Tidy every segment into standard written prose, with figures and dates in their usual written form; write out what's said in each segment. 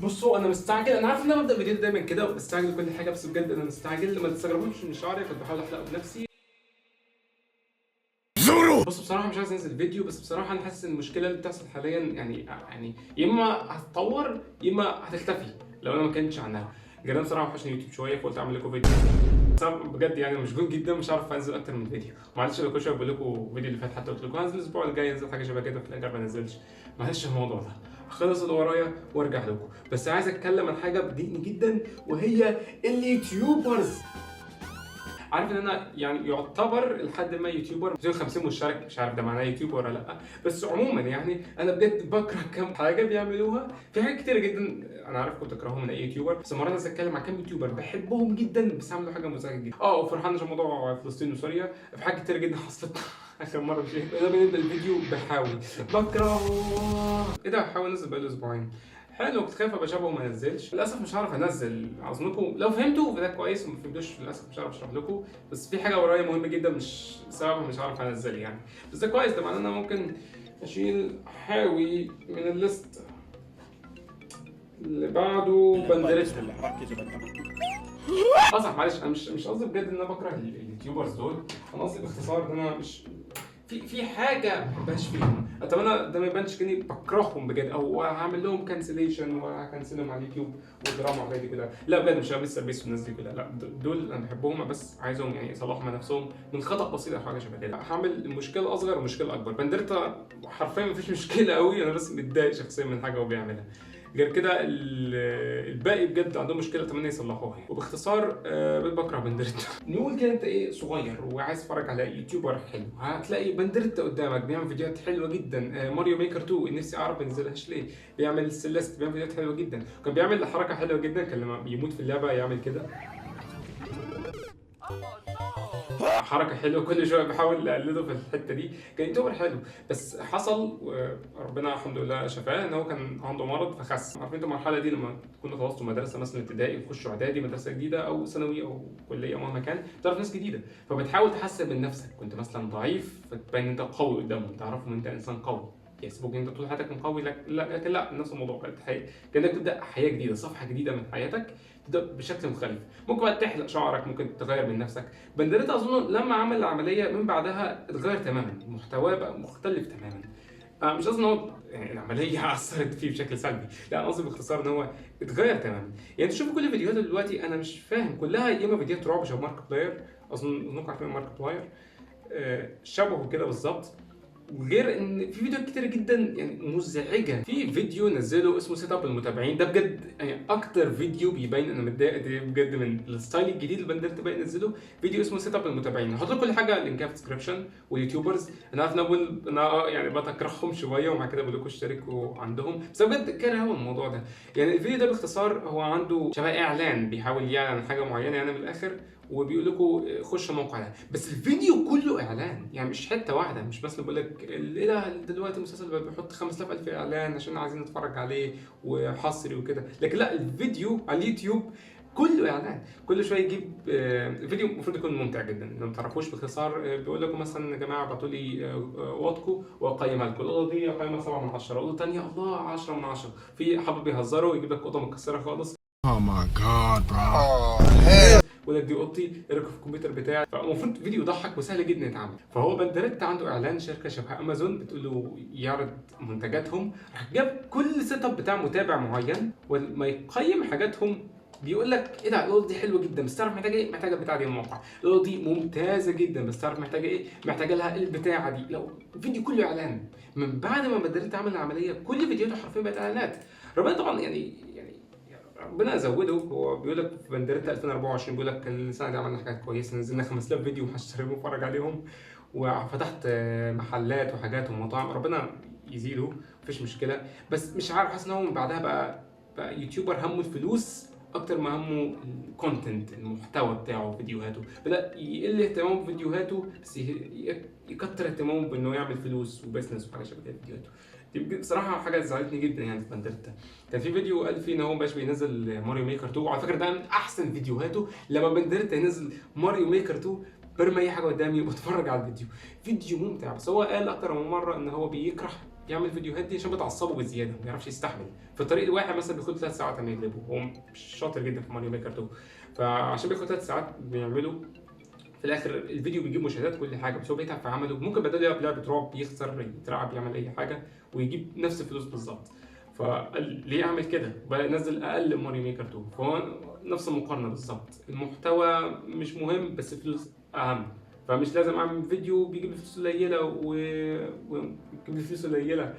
بصوا انا مستعجل، انا عارف ان انا ببدا فيديو دايما كده وبستعجل كل حاجه، بس بجد انا مستعجل. ما تستغربوش من شعري، كنت بحاول احلقه بنفسي. بصوا بصراحة مش عايز انزل فيديو، بس بصراحة انا حاسس ان المشكلة اللي بتحصل حاليا يعني يا اما هتتطور يا اما هتختفي لو انا ما كنتش عنها. جربت بصراحه، وحشني يوتيوب شويه، فقلت اعمل لكم فيديو. بس أنا بجد يعني مشغول جدا، مش عارف انزل اكتر من فيديو. معلش لو كل شوية بقول لكم الفيديو اللي فات، حتى قلت لكم هنزل الاسبوع الجاي، انزل حاجة شبه كده، في الاخر ما نزلش. معلش الموضوع ده خلص اللي ورايا وارجع لكم. بس عايز اتكلم عن حاجة بتضايقني جدا، وهي ال YouTubers. عارف ان انا يعني يعتبر لحد ما YouTuber، 250 مشترك، مش عارف ده معناه YouTuber ولا لا، بس عموما يعني انا بجد بكره كام حاجة بيعملوها. في حاجات كتيرة جدا انا عارفكم تكرهوهم من اي YouTuber، بس المرة دي عايز اتكلم عن كام YouTuber بحبهم جدا بس عملوا حاجة مزعجة جدا. وفرحان عشان موضوع فلسطين وسوريا، في حاجات كتيرة جدا حصلت اخر مره. مشيت يلا بنبدا الفيديو. بحاول بكرهه. ايه ده؟ بحاول انزل بقالي اسبوعين. حلو، كنت خايف ابقى شبهه وما انزلش. للاسف مش هعرف انزل. اظنكم لو فهمتوا فده كويس، وما فهمتوش للاسف مش هعرف اشرح لكم. بس في حاجة ورايا مهمة جدا مش بسببها مش هعرف انزل يعني. بس ده كويس، ده معناه ان انا ممكن اشيل حاوي من ال list. اللي بعده بندريتا. بسم الله، ركزوا بقى. اه صح، معلش، انا مش قصدي بجد ان انا بكره ال YouTubers دول. انا قصدي باختصار ان انا مش في حاجة ما بحبهاش فيهم. اتمنى ده ما يبانش كاني بكرههم بجد او هعمل لهم cancellation وهكنسلهم على اليوتيوب ودراما والحاجات دي كلها. لا بجد مش مستر بيست والناس دي كلها، لا، دول انا بحبهم، بس عايزهم يعني يصلحوا من نفسهم من خطا بسيط او حاجة شبه كده. هعمل مشكلة اصغر ومشكلة اكبر. بندرتا حرفيا مفيش مشكلة قوي، انا بس متضايق شخصيا من حاجة هو بيعملها. غير كده الباقي بجد عندهم مشكله، اتمنى يصلحوها يعني. وباختصار بكره بندرتا. نقول كده انت ايه صغير وعايز تتفرج على YouTuber حلو، هتلاقي بندرتا قدامك بيعمل فيديوهات حلوة جدا. ماريو ميكر 2، نفسي اعرف بينزلهاش ليه. بيعمل سيليست، بيعمل فيديوهات حلوة جدا. كان بيعمل حركة حلوة جدا، كان لما بيموت في اللعبة يعمل كده حركة حلوه، كل شوية بحاول اقلده في الحتة دي. كان YouTuber حلو، بس حصل وربنا الحمد لله شفاه، ان هو كان عنده مرض فخس. عارفين انتوا المرحلة دي لما تكونوا خلصتوا مدرسه مثلا ابتدائي وتخشوا اعدادي، مدرسه جديدة او ثانوي او كليه او مهما كان، تعرف ناس جديده، فبتحاول تحسن من نفسك. كنت مثلا ضعيف فتبين انت قوي قدامهم، تعرفهم انت انسان قوي، يحسبوك انت طول حياتك قوي. لا لكن لا، نفس الموضوع بقت حقيقي، كانك تبدا حياة جديده، صفحة جديدة من حياتك، تبدا بشكل مختلف. ممكن بقى تحلق شعرك، ممكن تغير من نفسك. بندريتا اظن لما عمل العملية من بعدها اتغير تماما، محتواه بقى مختلف تماما. مش قصدي ان هو يعني العملية اثرت فيه بشكل سلبي، لا، انا قصدي باختصار ان هو اتغير تماما. يعني تشوفوا كل فيديوهاته دلوقتي انا مش فاهم، كلها يا اما فيديوهات رعب شبه مارك بلاير، اظن انكم عارفين مارك بلاير، شبهه كده بالظبط. وغير ان في فيديوهات كتير جدا يعني مزعجه. في فيديو نزله اسمه setup المتابعين، ده بجد يعني اكتر فيديو بيبين انا متضايق قد ايه بجد من ال style الجديد اللي بندرتا بقى ينزله. فيديو اسمه setup المتابعين، هحط لكم كل حاجة لينكها في ال description. وال YouTubers انا عارف ان انا بقول انا يعني بتكرههم شويه، ومع كده بقول لكم اشتركوا عندهم، بس أنا بجد كاره هو الموضوع ده. يعني الفيديو ده باختصار هو عنده شبه اعلان، بيحاول يعلن عن حاجة معينة يعني من الاخر، وبيقول لكم خشوا الموقع ده، بس الفيديو كله اعلان، يعني مش حتة واحده. مش بس بقول لك ايه ده، دلوقتي المسلسل بقى بيحط 5000 الف اعلان عشان عايزين نتفرج عليه وحصري وكده، لكن لا، الفيديو على اليوتيوب كله اعلان، كل شوية يجيب الفيديو المفروض يكون ممتع جدا. لو ما تعرفوش باختصار بيقول لكم مثلا يا جماعة ابعتوا لي اوضتكم واقيمها لكم. الاوضة دي اقيمها 7 من 10، اوضة ثانية الله 10 من 10. في حبه بيهزروا ويجيب لك اوضة متكسره خالص. Oh my god, bro. يقول لك دي اوضتي، ايه رايكم في الكمبيوتر بتاعي؟ فالمفروض فيديو يضحك وسهل جدا يتعمل. فهو بندريتا عنده اعلان شركة شبه امازون بتقول له يعرض منتجاتهم، راح جاب كل setup بتاع متابع معين، ولما يقيم حاجاتهم بيقول لك ايه ده، الاوضة دي حلوة جدا بس تعرف محتاجه ايه؟ محتاجه البتاعه دي من الموقع. الاوضة دي ممتازة جدا بس تعرف محتاجه ايه؟ محتاجه لها البتاعه دي. لو الفيديو كله اعلان. من بعد ما بندريتا عمل العملية كل فيديوهاته حرفيا بقت اعلانات. ربنا طبعا يعني ربنا زوده. هو بيقول لك في بندريتا 2024، بيقول لك السنة دي عملنا حاجات كويسه، نزلنا 5000 فيديو ومحدش بيتفرج عليهم، وفتحت محلات وحاجات ومطاعم. ربنا يزيده، مفيش مشكله، بس مش عارف، حاسس ان هو من بعدها بقى YouTuber همه الفلوس اكتر ما همه ال content، المحتوى بتاعه فيديوهاته. بدا يقل اهتمامه بفيديوهاته، بس يكتر اهتمامه بانه يعمل فلوس و business وحاجه شبه كده فيديوهاته دي. بصراحة حاجة زعلتني جدا يعني في بندريتا. كان في فيديو قال فيه ان هو مبقاش بينزل ماريو ميكر 2، وعلى فكرة ده من احسن فيديوهاته. لما بندريتا ينزل ماريو ميكر 2 برمي اي حاجة قدامي وبتفرج على الفيديو، فيديو ممتع. بس هو قال اكتر من مرة ان هو بيكره يعمل فيديوهات دي عشان بتعصبه بزياده، ما بيعرفش يستحمل. في الطريق الواحد مثلا بياخد 3 ساعات عشان يقلبه، هو مش شاطر جدا في Mario Maker 2، فعشان بياخد 3 ساعات بيعمله، في الاخر الفيديو بيجيب مشاهدات كل حاجه، بس هو بيتعب في عمله. ممكن بدل يلعب لعبه رعب، يخسر، يترعب، يعمل اي حاجة ويجيب نفس الفلوس بالظبط. فقال ليه اعمل كده؟ بقى ينزل اقل Mario Maker 2. فهو نفس المقارنة بالظبط، المحتوى مش مهم بس الفلوس اهم. فمش لازم اعمل فيديو بيجيب لي فلوس قليله ويجيب لي فلوس قليله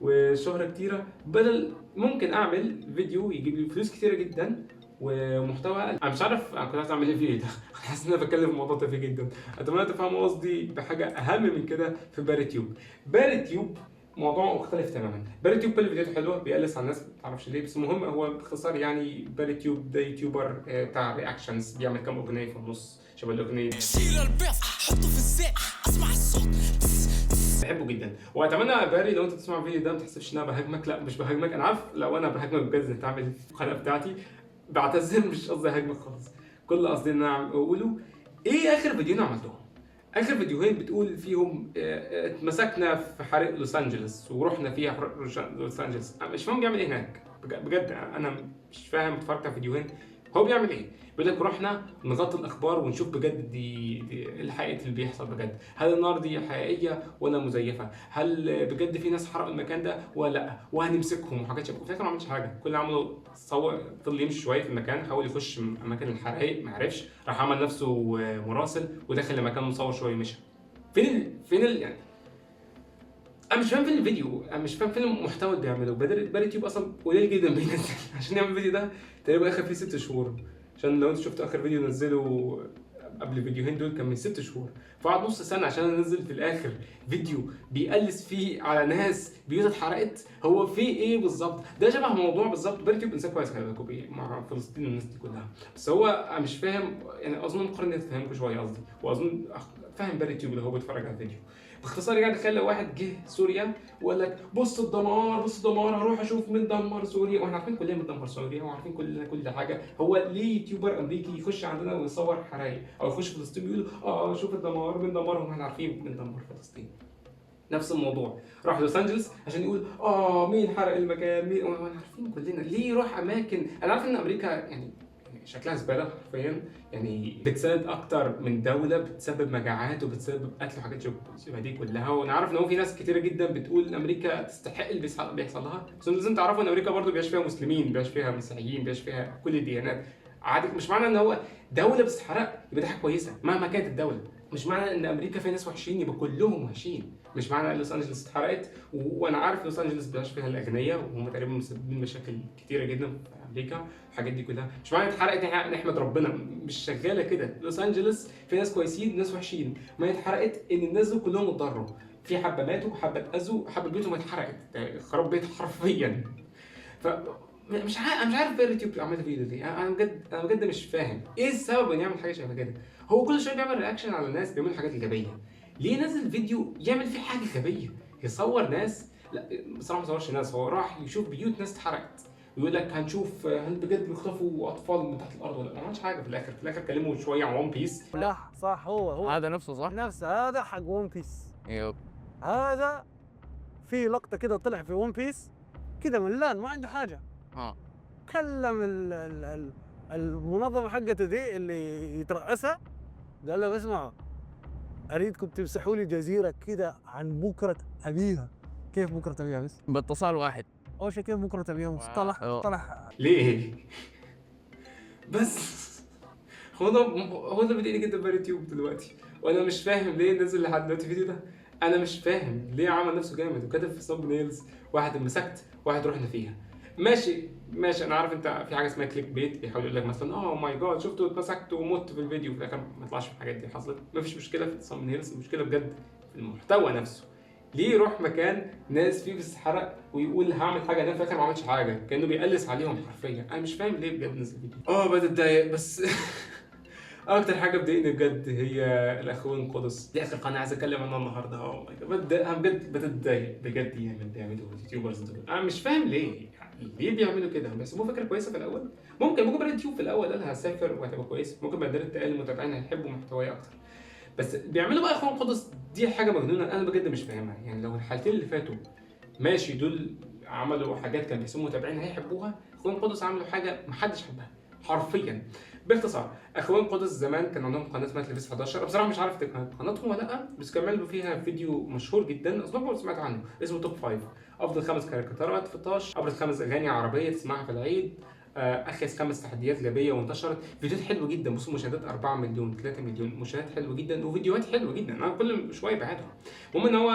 وشهرة كتيره، بدل ممكن اعمل فيديو يجيب لي فلوس كتيرة جدا ومحتوى اقل. انا مش عارف انا كنت عايز اعمل ايه فيه ده. انا حاسس ان انا بتكلم في موضوع تافه جدا. اتمنى تفهموا قصدي بحاجة اهم من كده في باري تيوب. باري تيوب موضوع مختلف تماما. باري تيوب كل فيديوهاته حلوه، بيقلس على الناس ما تعرفش ليه، بس المهم هو باختصار يعني باري تيوب ده YouTuber بتاع reactions، بيعمل كام اغنية في النص شبه الاغنيه. شيل البيض حطه في الزيت، اسمع الصوت. بحبه جدا، واتمنى يا باري لو انت تسمع الفيديو ده ما تحسبش ان انا بهاجمك. لا، مش بهاجمك. انا عارف لو انا بهاجمك بجد هتعمل في القناة بتاعتي. بعتذر، مش قصدي اهاجمك خالص. كل قصدي ان انا اقوله ايه؟ اخر فيديوهين عملتهم، اخر فيديوهين بتقول فيهم اتمسكنا في حريق لوس انجلوس ورحنا فيها حريق لوس انجلوس. انا مش فاهم بيعمل ايه هناك. بجد انا مش فاهم. اتفرجت على فيديوهين، هو بيعمل ايه؟ بيقول لك رحنا نغطي الاخبار ونشوف بجد دي ايه الحقيقة اللي بيحصل بجد، هل النار دي حقيقية ولا مزيفه؟ هل بجد في ناس حرقوا المكان ده ولا لا؟ وهنمسكهم وحاجات شبه. وفي الاخر ما عملش حاجه. كل اللي عمله صور، فضل يمشي شوية في المكان، حاول يخش اماكن الحرائق ما عرفش، راح عمل نفسه مراسل ودخل لمكان مصور شوية ومشى. فين ال يعني انا مش فاهم فين الفيديو، انا مش فاهم فين المحتوى اللي بيعمله بدر. باري تيوب اصلا قليل جدا بينزل. عشان يعمل الفيديو ده تقريبا اخر فيه 6 شهور، عشان لو انت شفت اخر فيديو نزله قبل الفيديوهين دول كان من 6 شهور. فقعد نص سنة عشان انزل في الاخر فيديو بيقلس فيه على ناس بيوت اتحرقت. هو في ايه بالظبط؟ ده شبه موضوع بالظبط. باري تيوب انسان كويس، خلي بالكوا، مع فلسطين والناس دي كلها، بس هو انا مش فاهم. يعني اظن المقارنة تفهمكم شوية قصدي، واظن فاهم باري تيوب اللي هو بيتفرج على الفيديو. باختصار يعني تخيل لو واحد جه سوريا وقال لك بص الدمار، بص الدمار، هروح اشوف مين دمر سوريا، واحنا عارفين كلنا مين دمر سوريا وعارفين كلنا كل حاجه. هو ليه YouTuber امريكي يخش عندنا ويصور حرايق او يخش فلسطين ويقول اه شوف الدمار، مين دمرهم؟ احنا عارفين مين دمر فلسطين. نفس الموضوع، راح لوس انجلوس عشان يقول اه مين حرق المكان، مين، واحنا عارفين كلنا. ليه يروح اماكن؟ انا عارف ان امريكا يعني شكلها زبالة حرفيا، يعني بتساند اكتر من دولة بتسبب مجاعات وبتسبب قتل وحاجات شبه دي كلها، وانا عارف ان هو في ناس كتيرة جدا بتقول ان امريكا تستحق اللي بيحصل لها، بس لازم تعرفوا ان امريكا برضو بيعيش فيها مسلمين، بيعيش فيها مسيحيين، بيعيش فيها كل الديانات عادي. مش معنى ان هو دولة بتتحرق يبقى دي حاجة كويسة مهما كانت الدوله. مش معنى ان امريكا فيها ناس وحشين يبقى كلهم وحشين. مش معنى ان لوس انجلوس اتحرقت وانا عارف لوس انجلوس بيعيش فيها الاغنياء وهم تقريبا مسببين مشاكل كتيرة جدا في امريكا الحاجات دي كلها، مش معنى اتحرقت نحمد ربنا. مش شغالة كده. لوس انجلوس في ناس كويسين ناس وحشين. ما اتحرقت ان الناس دول كلهم اتضروا، في حبه ماتوا، حبه اتاذوا، حبه بيوتهم اتحرقت، خراب بيت حرفيا. ف مش عارف، انا مش عارف باري تيوب عمل الفيديو دي. انا بجد مش فاهم ايه السبب انه يعمل حاجة شبه كده. هو كل شوية بيعمل reaction على الناس بيعملوا حاجات غبيه. ليه نزل فيديو يعمل فيه حاجة غبيه؟ يصور ناس، لا بصراحة ما صورش ناس، هو راح يشوف بيوت ناس اتحرقت ويقول لك هنشوف هل بجد بيخطفوا اطفال من تحت الارض ولا لا. ما عملش حاجة في الاخر. في الاخر كلموا شوية عن One Piece. صح، هو هو. هذا نفسه صح؟ نفسه هذا حق One Piece. yep. هذا في لقطة كده طلع في One Piece كده ملان ما عنده حاجه. كلم المنظمة حقته دي اللي يترأسها، قال له اسمعوا، اريدكم تمسحوا لي جزيرة كده عن بكره ابيها. كيف بكره ابيها بس؟ باتصال واحد. اول شيء كيف بكره ابيها؟ مصطلح مصطلح. ليه؟ بس هو ده بيضايقني جدا باري تيوب دلوقتي، وانا مش فاهم ليه نزل لحد دلوقتي الفيديو ده. انا مش فاهم ليه عمل نفسه جامد وكتب في thumbnails واحد مسكت واحد رحنا فيها. ماشي ماشي، انا عارف انت في حاجة اسمها clickbait، بيحاول يقول لك مثلا oh my God شفته اتمسكت ومت في الفيديو، في الاخر ما يطلعش في الحاجات دي حصلت. مفيش مشكلة في ال thumbnails، المشكلة بجد في المحتوى نفسه. ليه يروح مكان ناس فيه بتتحرق ويقول هعمل حاجه، ده في الاخر ما عملش حاجه، كانه بيقلس عليهم حرفيا. انا مش فاهم ليه بجد نزل فيديو. بدأت اتضايق. بس اكتر حاجة بتضايقني بجد هي الاخوان قدس. دي اخر قناة عايز اتكلم عنها النهارده. oh my God، انا بجد بتضايق بجد يعني من اللي بيعملوه ال YouTubers دول. انا مش فاهم ليه، يعني ليه بيعملوا كده؟ بيحسبوه فكرة كويسة في الاول. ممكن باري تيوب في الاول قال هسافر وهتبقى كويس، ممكن بعد تقل المتابعين هيحبوا محتواي اكتر، بس بيعملوا بقى اخوان قدس دي حاجة مجنونة انا بجد مش فاهمها. يعني لو الحالتين اللي فاتوا ماشي، دول عملوا حاجات كان بيحسبوا المتابعين هيحبوها. اخوان قدس عملوا حاجة محدش حبها حرفيا. باختصار، اخوان قدس زمان كان عندهم قناة اسمها تلفزيون 11، بصراحة مش عارف كانت قناتهم ولا لا، بس كانوا بيعملوا فيها فيديو مشهور جدا اظن سمعت عنه، اسمه top 5، افضل 5 كاريكاتيرات في طاش، ابرز 5 اغاني عربية تسمعها في العيد، اخس 5 تحديات غبية وانتشرت. فيديوهات حلوة جدا، بصوا مشاهدات 4 مليون 3 مليون مشاهدات، حلوة جدا، وفيديوهات حلوة جدا، انا كل شوية بعدهم. المهم ان هو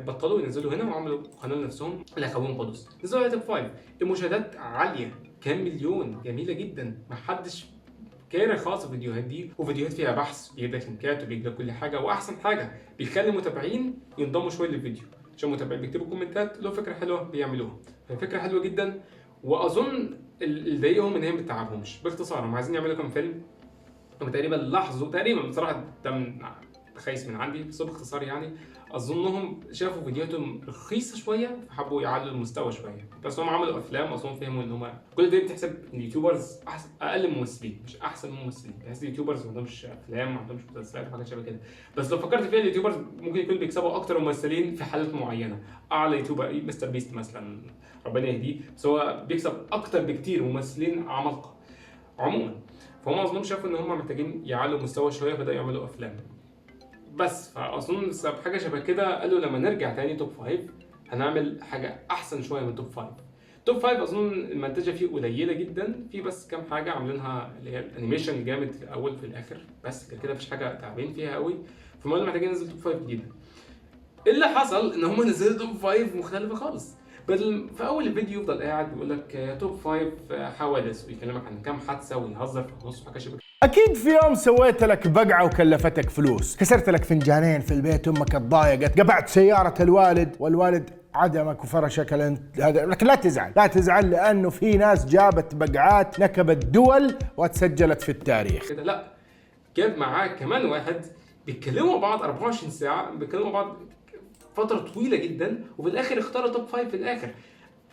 بطلوا ينزلوا هنا وعملوا قناة لنفسهم الاخوان قدس، نزلوا على top 5، المشاهدات عالية كام مليون، جميلة جدا، محدش كاره خالص الفيديوهات دي، وفيديوهات فيها بحث، بيجيب لك لينكات وبيجيب لك كل حاجة، واحسن حاجة بيخلي المتابعين ينضموا شوية للفيديو، عشان المتابعين بيكتبوا كومنتات لو فكرة حلوة بيعملوها، ففكره حلوة جدا. واظن اللي ضايقهم ان هي ما بتتعبهمش. باختصار هم عايزين يعملوا كام فيلم، هم تقريبا لاحظوا تقريبا، بصراحة ده من تخيس من عندي، بس باختصار يعني اظنهم شافوا فيديوهاتهم رخيصة شوية فحبوا يعلوا المستوى شوية، بس هم عملوا افلام اظن فهموا ان هم كل ده بتحسب ال YouTubers احسن اقل ممثلين مش احسن ممثلين، بحس ال YouTubers ما عندهمش افلام ما عندهمش مسلسلات وحاجات شبه كده، بس لو فكرت فيها ال YouTubers ممكن يكونوا بيكسبوا اكتر ممثلين في حالات معينة. اعلى YouTuber مستر بيست مثلا، ربنا يهديه، بس هو بيكسب اكتر بكتير ممثلين عمالقة عموما. فهم اظنهم شافوا ان هم محتاجين يعلوا مستوى شوية فبداوا يعملوا افلام بس. فاظن بسبب حاجة شبه كده قالوا لما نرجع تاني top 5 هنعمل حاجة احسن شوية من top 5. top 5 اظن المنتجة فيه قليله جدا، في بس كام حاجة عاملينها اللي هي ال animation الجامد في الاول في الاخر بس، كده مفيش حاجة تعبين فيها قوي، فهم محتاجين ننزل top 5 جديدة. اللي حصل ان هم نزلوا top 5 مختلفة خالص. بدل في اول الفيديو يفضل قاعد بيقول لك top 5 حوادث ويكلمك عن كام حادثه ويهزر في النص وحاجه شبه. اكيد في يوم سويت لك بقعة وكلفتك فلوس، كسرت لك فنجانين في البيت، امك اتضايقت، قبعت سيارة الوالد والوالد عدمك وفرشك هذا. لكن لا تزعل، لا تزعل، لانه في ناس جابت بقعات نكبت دول وتسجلت في التاريخ كده. لا، جاب معاه كمان واحد بيتكلموا بعض 24 ساعة، بيتكلموا بعض فترة طويلة جدا، وفي الاخر اختاروا top 5 في الاخر.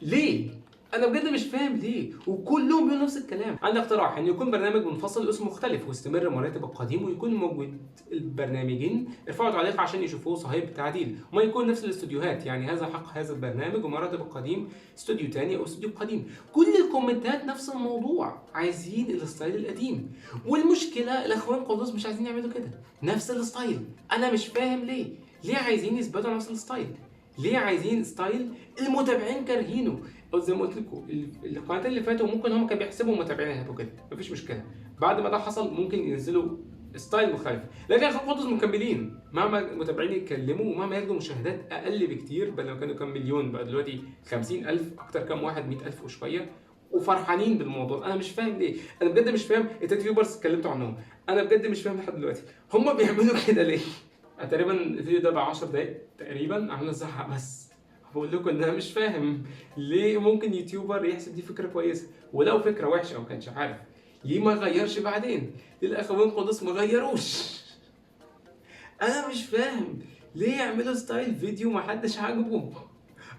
ليه؟ انا بجد مش فاهم ليه، وكلهم بيقولوا نفس الكلام. عندي اقتراح ان يكون برنامج منفصل اسمه مختلف ويستمر مراتب القديم ويكون موجود البرنامجين، ارفعوا تعليق عشان يشوفوه صهيب التعديل، وما يكون نفس الاستوديوهات، يعني هذا حق هذا البرنامج ومراتب القديم استوديو تاني او استوديو قديم. كل الكومنتات نفس الموضوع، عايزين ال style القديم. والمشكلة الاخوان قدس مش عايزين يعملوا كده، نفس ال style. انا مش فاهم ليه عايزين يثبتوا نفس ال style؟ ليه عايزين style المتابعين كارهينه؟ او زي ما قلت لكم القناتين اللي فاتوا ممكن هم كانوا بيحسبوا المتابعين هيبقوا كده، مفيش مشكلة. بعد ما ده حصل ممكن ينزلوا style مختلف، لكن اخوان قدس مكملين مهما المتابعين يتكلموا ومهما ياخدوا مشاهدات اقل بكتير، بدل ما كانوا كام مليون بقى دلوقتي 50,000، اكتر كام واحد 100,000 وشوية، وفرحانين بالموضوع. انا مش فاهم ليه، انا بجد مش فاهم. التلات YouTubers اتكلمتوا عنهم، انا بجد مش فاهم لحد دلوقتي هم بيعملوا كده ليه. تقريبا الفيديو ده بقى 10 دقايق تقريبا عامل ازعق، بس بقول لكم ان انا مش فاهم ليه ممكن YouTuber يحسب دي فكرة كويسة، ولو فكرة وحشة او ما كانش عارف ليه ما غيرش بعدين؟ ليه الاخوين قدس ما غيروش؟ انا مش فاهم ليه يعملوا style فيديو ما حدش عاجبه.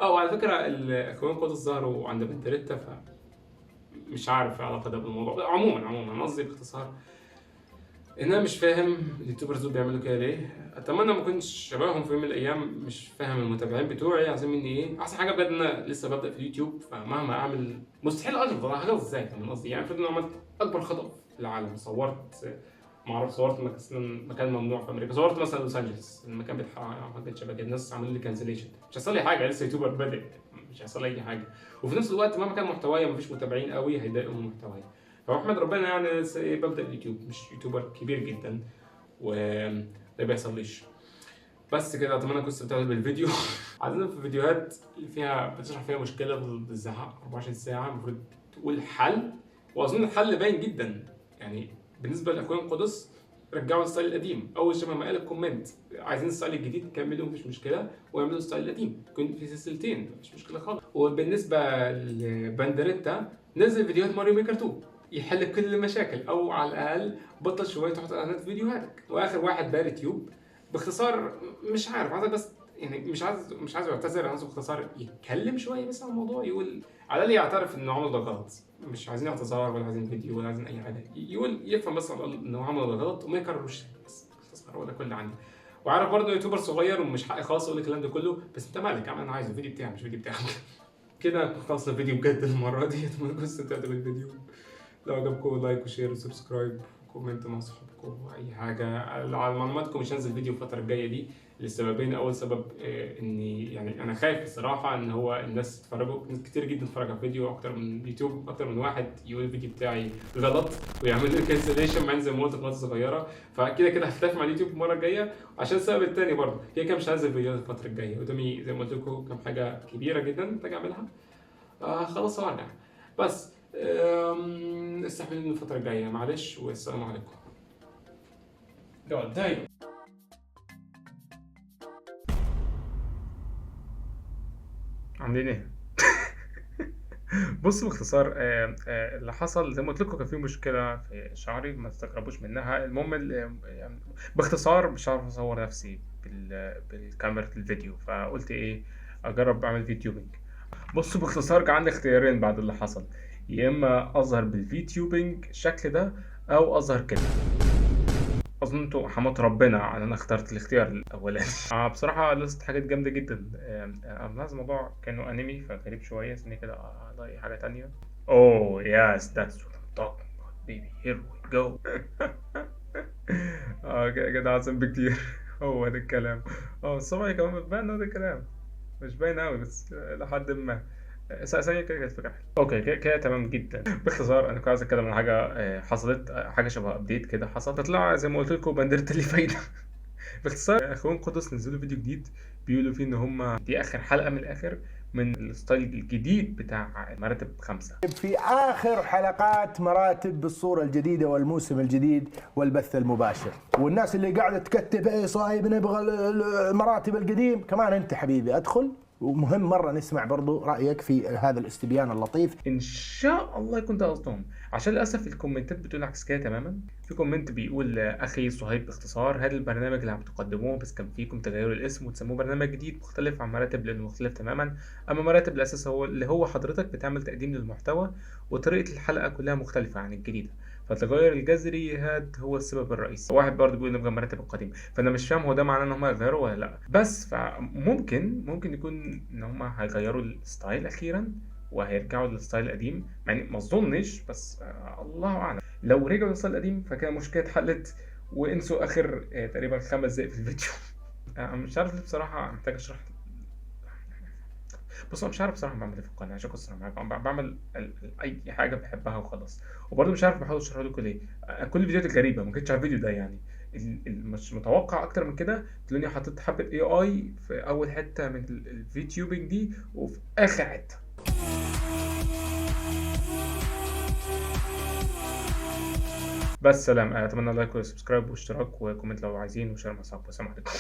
وعلى فكرة الاخوين قدس ظهروا عند بندريتا، ف مش عارف العلاقة ده بالموضوع. عموما قصدي باختصار ان انا مش فاهم ال YouTubers دول بيعملوا كده ليه. اتمنى ما اكونش شبههم في يوم من الايام، مش فاهم المتابعين بتوعي عايزين مني ايه. احسن حاجة بجد ان انا لسه ببدا في اليوتيوب، فمهما اعمل مستحيل اغلط. انا هغلط ازاي؟ فاهم قصدي؟ يعني المفروض ان انا عملت اكبر خطا في العالم، صورت ما اعرف، صورت مثلا مكان ممنوع في امريكا، صورت مثلا لوس انجلس المكان بيتحرق حاجات شبه كده، الناس عملوا لي cancellation، مش هيحصل لي حاجة، لسه YouTuber بادئ مش هيحصل لي اي حاجة. وفي نفس الوقت مهما كان محتوايا مفيش متابعين قوي هيضايقوا من محتوايا. فاحمد ربنا يعني لسه ببدا اليوتيوب، مش YouTuber كبير جدا وده بيحصليش. بس كده، اتمنى تكونوا استمتعتوا بالفيديو. عايزين في فيديوهات اللي فيها بتشرح فيها مشكلة بالزعق 24 ساعة المفروض تقول حل، واظن الحل باين جدا. يعني بالنسبة لاخوان قدس رجعوا ال style القديم، اول شبه ما قال ال comment عايزين ال style الجديد كملوا مفيش مشكلة، واعملوا ال style القديم يكون في سلسلتين مفيش مشكلة خالص. وبالنسبة لبندريتا نزل فيديوهات ماريو ميكر 2 يحل كل المشاكل، او على الاقل بطل شوية تحط اعلانات في فيديوهاتك. واخر واحد باري تيوب، باختصار مش عارف، عايزك بس يعني مش عايز يعتذر، عايز باختصار يتكلم شوية بس عن الموضوع، يقول على الاقل يعترف انه عمل ده غلط. مش عايزين اعتذار ولا عايزين فيديو ولا عايزين اي حاجة، يقول يفهم بس على الاقل انه عمل ده غلط وما يكرروش تاني، بس باختصار هو ده كل اللي عندي. وعارف برضه YouTuber صغير ومش حقي خالص اقول الكلام ده كله، بس انت مالك، اعمل انا عايزه، الفيديو بتاعي مش الفيديو بتاعك. كده خلصنا الفيديو بجد المرة دي. اتمنى تكونوا استمتعتوا بالفيديو. لو عجبكم like و share و subscribe و comment مع صحابكم واي حاجة. على معلوماتكم مش هنزل فيديو الفترة الجاية دي لسببين. اول سبب اني يعني انا خايف الصراحة ان هو الناس يتفرجوا، ناس كتير جدا تتفرج على الفيديو، اكتر من يوتيوب، اكتر من واحد يقول الفيديو بتاعي غلط ويعمل لي cancellation، مع ان زي ما قلت قناة صغيرة، فكده كده هختفي مع اليوتيوب المرة الجاية. عشان السبب الثاني برضه كده كده مش هنزل فيديوهات الفترة الجاية، قدامي زي ما قلت لكم كام حاجة كبيرة جدا محتاج اعملها، خلاص وارجع. بس استحملوني الفترة الجاية معلش، والسلام عليكم. God damn. عاملين ايه؟ بص باختصار، اللي حصل زي ما قلت لكم كان في مشكلة في شعري، ما تستغربوش منها. المهم يعني باختصار مش عارف اصور نفسي بالكاميرا الفيديو، فقلت ايه اجرب اعمل VTubing. بص باختصار كان عندي اختيارين بعد اللي حصل، يا اما اظهر بال VTubing الشكل ده او اظهر كده. اظن انتوا حمات ربنا على انا اخترت الاختيار الاولاني. بصراحة لست حاجات جامدة جدا. ملاحظ الموضوع كانه انمي فغريب شوية، استني كده الاقي حاجة تانية. oh yes that's what I'm talking about baby, here we go. كده احسن بكتير. هو ده الكلام. الصبعي كمان بتبان، هو ده الكلام مش باين قوي بس لحد ما ثانية كده كانت فكرة حلوة. okay كده تمام جدا. باختصار انا كنت عايز اتكلم عن حاجة حصلت، حاجة شبه update كده حصل، تطلع زي ما قلت لكم بندرت لي فايدة. باختصار اخوان قدس نزلوا فيديو جديد بيقولوا فيه ان هم دي اخر حلقة من الاخر من ال style الجديد بتاع مراتب 5. في اخر حلقات مراتب بالصورة الجديدة والموسم الجديد والبث المباشر، والناس اللي قاعدة تكتب اي صايب نبغى المراتب القديم، كمان انت حبيبي ادخل، ومهم مرة نسمع برضو رأيك في هذا الاستبيان اللطيف. إن شاء الله يكون ده قصدهم، عشان للأسف الكومنتات بتقول عكس كده تماما. في comment بيقول أخي صهيب باختصار هذا البرنامج اللي عم تقدموه بس كان فيكم تغيروا الاسم وتسموه برنامج جديد مختلف عن مراتب لأنه مختلف تماما. أما مراتب الأساس هو اللي هو حضرتك بتعمل تقديم للمحتوى وطريقة الحلقة كلها مختلفة عن الجديدة، فالتغير الجذري هذا هو السبب الرئيسي. واحد برضه بيقول نبغى المراتب القديمة، فانا مش فاهم هو ده معناه ان هم هيغيروا ولا لا، بس فممكن يكون ان هم هيغيروا ال style اخيرا وهيرجعوا لل style القديم، يعني ما اظنش، بس الله اعلم. لو رجعوا لل style القديم فكده المشكلة اتحلت، وانسوا اخر تقريبا 5 دقايق في الفيديو. مش عارف ليه بصراحة محتاج اشرح. بص انا مش عارف بصراحة بعمل ايه في القناة، عشان اكون صريح معاكم بعمل اي حاجة بحبها وخلاص، وبرده مش عارف بحاول اشرح لكم ليه. كل الفيديوهات الغريبة ما كنتش على الفيديو ده، يعني مش متوقع اكتر من كده. تلاقيني حطيت حبه AI في اول حتة من ال VTubing دي وفي اخر حتة. بس سلام، اتمنى like و subscribe واشتراك و comment لو عايزين و share مع اصحابكم. والسلام عليكم.